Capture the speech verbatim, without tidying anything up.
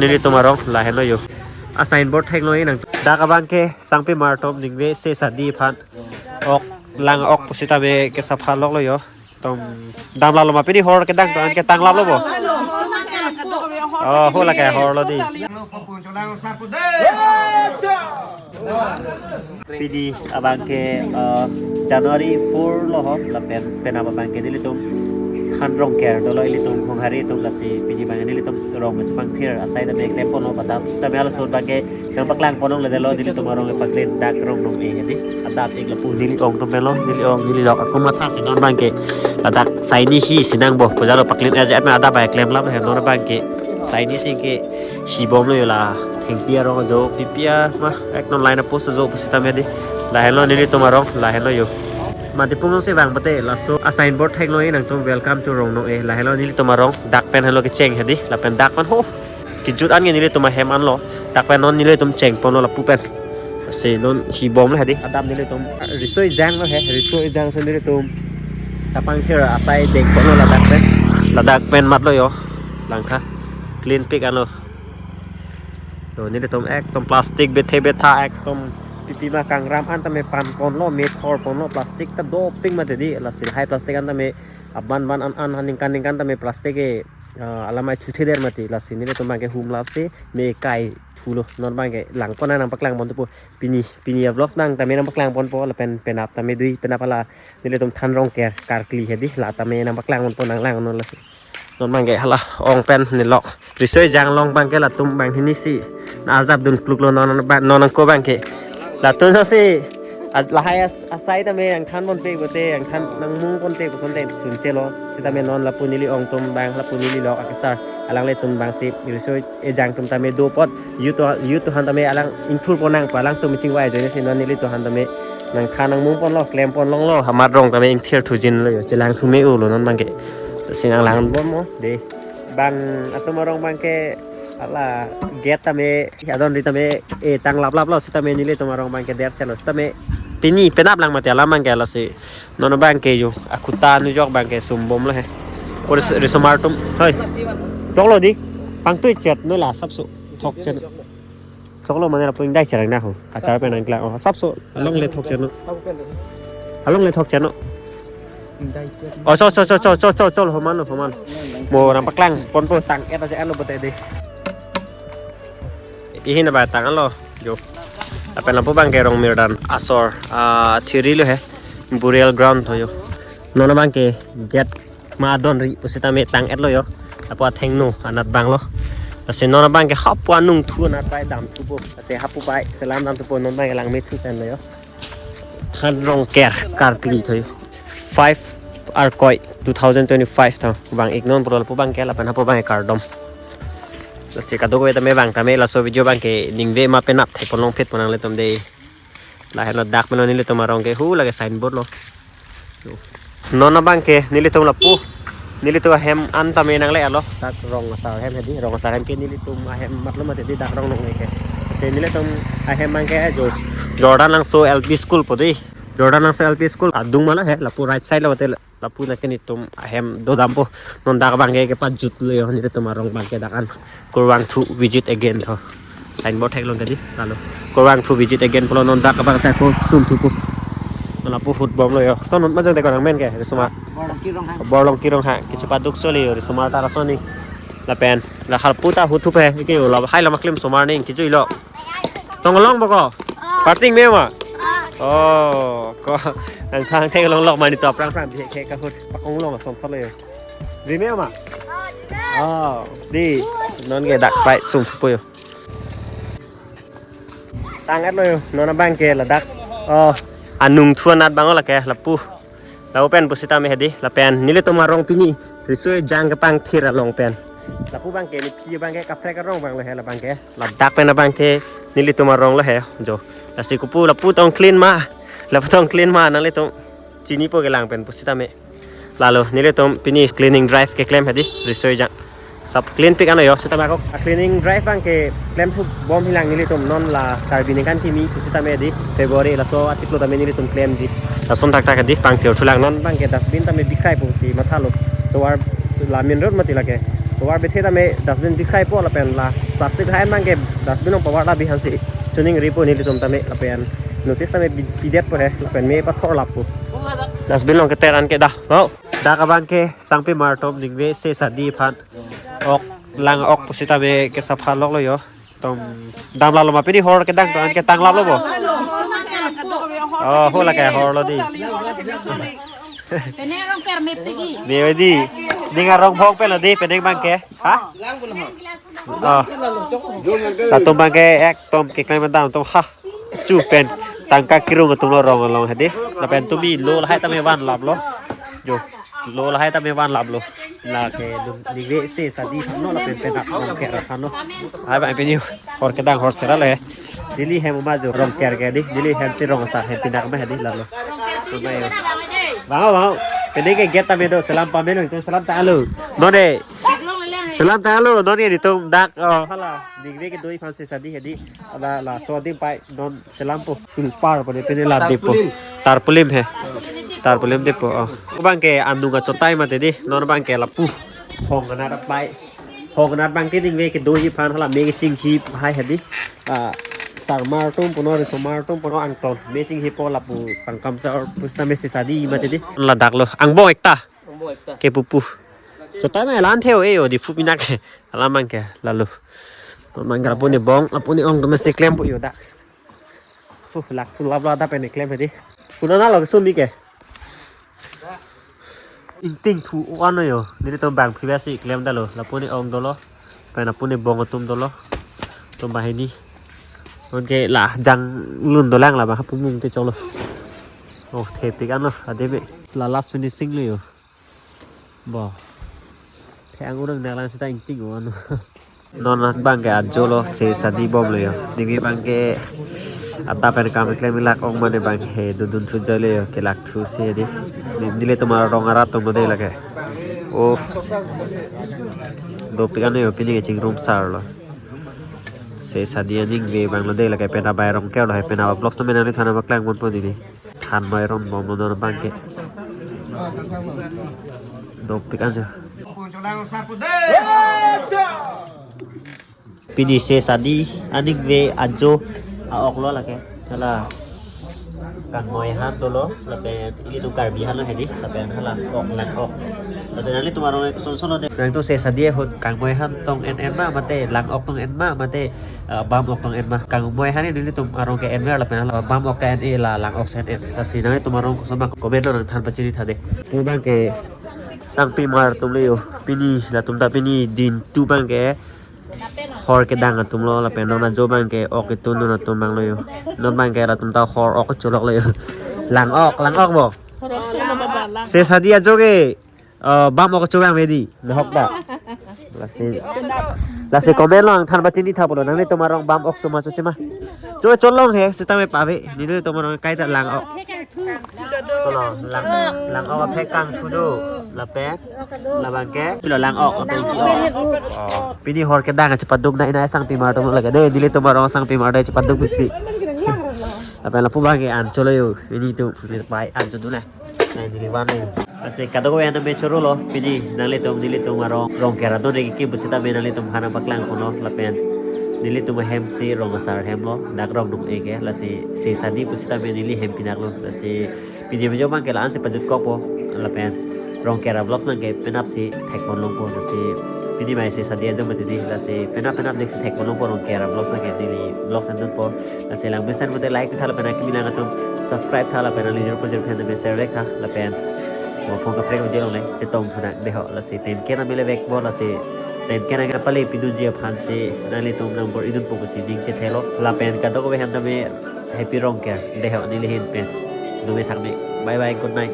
Nelitum arong lahenlo yo. A signboard theklo nang. Dak abangke Sangpimar atum ningve se sadi aphan ok lang ok pusitame kesapha loklo yo. Tum damlalo ma, pini hor kedang to an ke tanglaplo bo. Oh, hala ke horlo dei. Pini abangke, eh, January four lo ho, lapen penap abangke nelitum Than Rongker dolo, ilitum Honghari atum, lasi pini abangke nelitum rong chepangthir asai tame klem ponlo, patap sitame halaso abangke nangpaklang pon longle detlo, nelitum arong ke paklen dak rong nong-e hedi. Adap ik lapu neli ong atum pen lo, neli ong neli lok atum matha si non abangke ladak saini hi si nang bo, pujalo paklen aja me adap ai klemlap he, non abangke saini si ke si bomlo yo la. Thengpi arong ajo, pipi ama ek non line a post ajo pusitame dei. Lahenlo nelitum arong, lahenlo yo. Mati pung si vang pate laso a signboard theklo nangtum, "Welcome to Rong Nong-e." Lahenlo nelitum arong, dak pen helo kecheng hedi, lapen dak pen ho kejut an ke nelitum ahem anlo. Dak pen non nelitum cheng ponlo lapu pen. Si non si bomlo hedi. Adap nelitum riso ejang lo he, riso ejang si nelitum chepangthir asai deng ponlo ladak pen. Ladak pen matlo yo. Langtha. Clean pik anlo. Yo, nelitum ekdom plastic bethe betha, ekdom pipi ma kangram an tame pan ponlo, me thor ponlo, plastic ta dopik mati dei, lasi lahai plastic an tame aban ban an an ningkan ningkan tame plastic ke, ah, alamai chuthe der mati, lasi nelitum abangke humlap si me kai thulo, non abangke lang pon nangpaklang ponpo, pini pini a vlogs abang tame nangpaklang ponpo, lapen penap tame dei, penap hala nelitum Than Rongker karkli hedi, la tame nangpaklang ponpo, nanglang non lasi. Non abangke hala ong pen nelok. Riso ejang along abangke latum banghini si na arjap dun kluklo non, non, non ako abangke. Latum si a-, lahai as-, asai tame nangthan ponpe pute, nangthan nangmung ponpe puson te chunchelo. Sitame non lapu neli ong atum abang, lapu neli lok akesar, alanglitum abang si riso ejang atum tame do apot, youth to, youth atum tame alang ingthur pon nangpo, alangtum chingvai ajoine si non nelitum tame nangthan nangmung ponlo, klem pon longlo, amat rong tame ingthir thujinlo yo, chelang thu me-olo non abangke. Si nanglang bomlo dei. Bang atum arong abangke hala gate tame, adon ri tame, eh, tanglaplaplo, sitame nelitum arong abangke der chelo, sitame pini penap lang mati alam abangke, lasi non abangke yo, akuta nujok abangke sum bomlo he. Ko ris-, risomar atum, hoi. Choklo dei, pangtui chet no la sapso, thok chet. Choklo mane lapu ingdai cherang na ho. Achar pen nangklang. Oh, sapso. Alongle thok cheno. Alongle thok cheno. Oh, so, so, so, so, so, so, so, homan, homan. Mo nangpaklang ponpo, tang-et aja lo pute dei. Ihin ba tanglo. Yo. Lapen lapu abangke Rong Mirdan asor, ah, thiri lo he. Burial ground tho yo. Non abangke gate ma adon ri pusitame tang-et lo yo. Lapu athengno anat abang lo. Lasi non abangke hapu anung thu anat pai dam thupo. Lasi hapu pai selam dam thupo, non abangke langme thu sen lo yo. Than Rongker karkli tho yo. Five Arkoi two thousand twenty-five tho. Bang ik non pulo lapu abangke, lapen hapu abangke kardom. Lasi kadokave tame bang tame laso video abangke ningve ma penap thek pon longphit pon nanglitum dei. Lahenlo dak pen lo nelitum arong ke, hu lake signboard lo. Non abangke nelitum lapu, nelitum ahem an tame nangle-etlo. Dak rong asar ahem hedi, rong asar ahem ke nelitum ahem matlo mati dei, dak rong nong-e ke. Si nelitum ahem abangke jo, Jordan Langso L P School po dei. Jordan Langso L P School adung ma lo he, lapu right side lo te, lapu nangke nelitum ahem dodampo. Non dak abangke kepajutlo yo, nelitum arong abangke dak an. Kurvangthu visit again tho. Signboard theklong tadi. Lalu kurvangthu visit again pulo, non dak abang si ako sum thupo. Lapu ahut bomlo yo. Lason ahut majang teko nangmen ke, risomar. Borlongki Ronghang. Borlongki Ronghang. Kechepaduk soli yo, risomar ta lason ni. Lapen la halputa ahut thupo he. Ke yo la hai la maklim somar ni, kejui lo. Tong long boko. Parting me ma. Oh, ko nangthang theklong lok mani to, prang prang bihek ke ahut pakong long ason thotlo yo. Dei me ma. Oh, dei. Non ke dak pai sum thupo yo. Tang-etlo yo, non abangke ladak. Oh, anung thu anat abang lake lapu. Lapu pen pusitame hedi, lapen nelitum arong pini riso ejang kepangthir along pen. Lapu abangke nephi abangke kaprek arong abang lo he labangke. Ladak pen abangke nelitum arong lo he jo. Lasi kopu lapu tong clean ma. Lapu tong clean ma nanglitum chinipo kelang pen pusitame. Lalu nelitum pini cleaning drive keklem hedi, riso ejang. Sab clean pik ano yo, sitame ako. A cleaning drive abangke klem thu bom hilang nelitum, non la Karbi ningkan kimi pusitame dei, February laso achiklo tame nelitum klemji. Lason thakthak hedi, pangthir thulang, non abangke dustbin tame bikraipo si mathalo. Tovar la main road mati lake. Tovar bethe tame dustbin bikraipo lapen la Plastic hai abangke dustbin along pavar labi aphansi choningripo nelitum tame lapen notice tame pi-, pidetpo he lapen me pathor lappo. Dustbin along keter an ke dah. Wow. Dak abangke sangpimar atum ningve se sadi aphan ok lang ok pusitame kesapha loklo yo. Tom dam lalo ma pini hor kedang to an ke tang laplo bo. Oh, hula ke hor lo di. Penang arong ker me pegi. Me di. Ning arong bhong pe lo di penang abangke. Ha? Oh. Latum abangke ekdom keklem dam atum ha. Chu pen tangka kirung atum lo rong along hedi. Lapen tumi lo lahai tame van laplo. Jo. Lo lahai tame van laplo. Lake ningve se sadi aphan lo lapen penap rong ker aphan lo. Hai abang pini hor kedang hor sera le. Neli hem ma jo rong ker ke di. Neli hem si rong asar hem pinak ma hedi lalo. Bang o, bang o. Penang ke gate tame do selam pame lo, selam ta lo. Non de. Selam ta lo, non de nelitum dak. Oh, hala. Ningve kedo aphan se sadi hedi. Ala laso adim pai non selampo. Sulpar pu ne pini la depo. Tarpaulin. Tarpaulin he. Tarpaulin depo. Oh. Abangke anung achotai mati di. Non abangke lapu. Hong anat apai. Hong anat abangke ningve kedoji aphan hala me kechingki hai hedi. Ah, sarmar atum punon, risomar atum punon angton. Me chingkipo lapu pangkam sa or pusitame se sadi mati di. Ladak lo. Angbong ekta. Angbong ekta. Kepu pu. Chotai ma elan theo e yo di pu pinak. Alam abangke lalo. Abangke lapu ne bong, lapu ne ong domestic klempo yo dak. Huh, lak thu laplo ada pen keklem hedi. Punon lo sumi ke. Ingting thu o ano yo. Nelitum bang previous si klem dalo. Lapu ne ong dolo. Pen lapu ne bong atum dolo. Atum banghini. Oke la jang lun dolang la ba hapumung te cholo. Oh, thepik ano ade me. La last finishing lo yo. Bo. Thek ang urang nanglang seta ingting o ano. Non abangke ajo lo se sadi bom lo yo. Ningve abangke adap pen kam klem lak ong mane abangke dodun thu joi lo yo kelak thu si di. Ni-, nelitum arong arat atum lo de lake. Oh. Dopik ano yo pini kechingrum sar lo. Se sadi aningve abang lo de lake pen abai rong ke lo he pen aba vlogs tame nanglitumphan paklangponpo di. Than mai ron bom lo non abangke. Dopik anjo. Pini se sadi aningve ajo a-ok lo lake. Hala kangmoi han dolo lapen ilitum Karbi han lo hedi lapen hala ok lang ok. Laso nanglitum arong son son lo de. Nangtum se sadi ahut kangmoi han tong en en ma mate lang ok tong en ma mate ah, bam ok tong en ma. Kangmoi han nelitum arong ke en mer lapen hala bam ok ke en e la lang ok si en en. Lasi nanglitum arong koson ma comment lo nangthan pachini tha de. Pu abangke sangpimar atum lo yo. Pini latum ta pini din tu abangke hor kedang atum lo lapen non ajo abangke ok itu non atum abang lo yo. Non abangke latum ta hor ok cholok lo yo. Lang ok, lang ok bo. Se sadi ajo ke. Oh, bam ok chobang medi, nahok ta. Lasi, lasi comment lo nangthan pachini tha pulo, nanglitum arong bam ok choma choche ma. Cho cholong he, sitame pave, nelitum arong kaita lang ok. Pulo, lang, lang ok aphek kangthu do, lapen, labangke, pulo lang ok, lapen ki ok. Oh, pini hor kedang chepaduk na ina sangpimar atum lake de, nelitum arong sangpimar de chepaduk bikbi. Lapen lapu abangke an cholo yo, nelitum, neli pai an chodu na. Nai neli van na. Lasi kadokave an tame choro lo, pini nanglitum nelitum arong, rong kera don eki pusitame nanglitumphan paklangponlo lapen nelitum ahem si rong asar hem lo, dak rong dung eke, lasi se sadi pusitame neli hem pinak lo, lasi pini ajo abangke la-an si pajutkokpo, lapen rong kera vlogs abangke penap si thekpon longpo, lasi pini mai se sadi ajo mati di, lasi penap penap dik si thekpon longpo rong kera vlogs abangke neli vlogs endunpo. Lasi lang mesen mate like tha lapen akimi lang atum subscribe tha lapen alijur pujur pen tame share vek tha lapen mo phong kaprek video along le chetong thunang deho lasi ten K na mele vek bo lasi ten K na pale pidunji aphan si nanglitum nang bor-idunpo pusi ning chethelo lapen kadokave an tame happy rong ker deho neli ahin pen. Dome thakme. Bye bye, good night.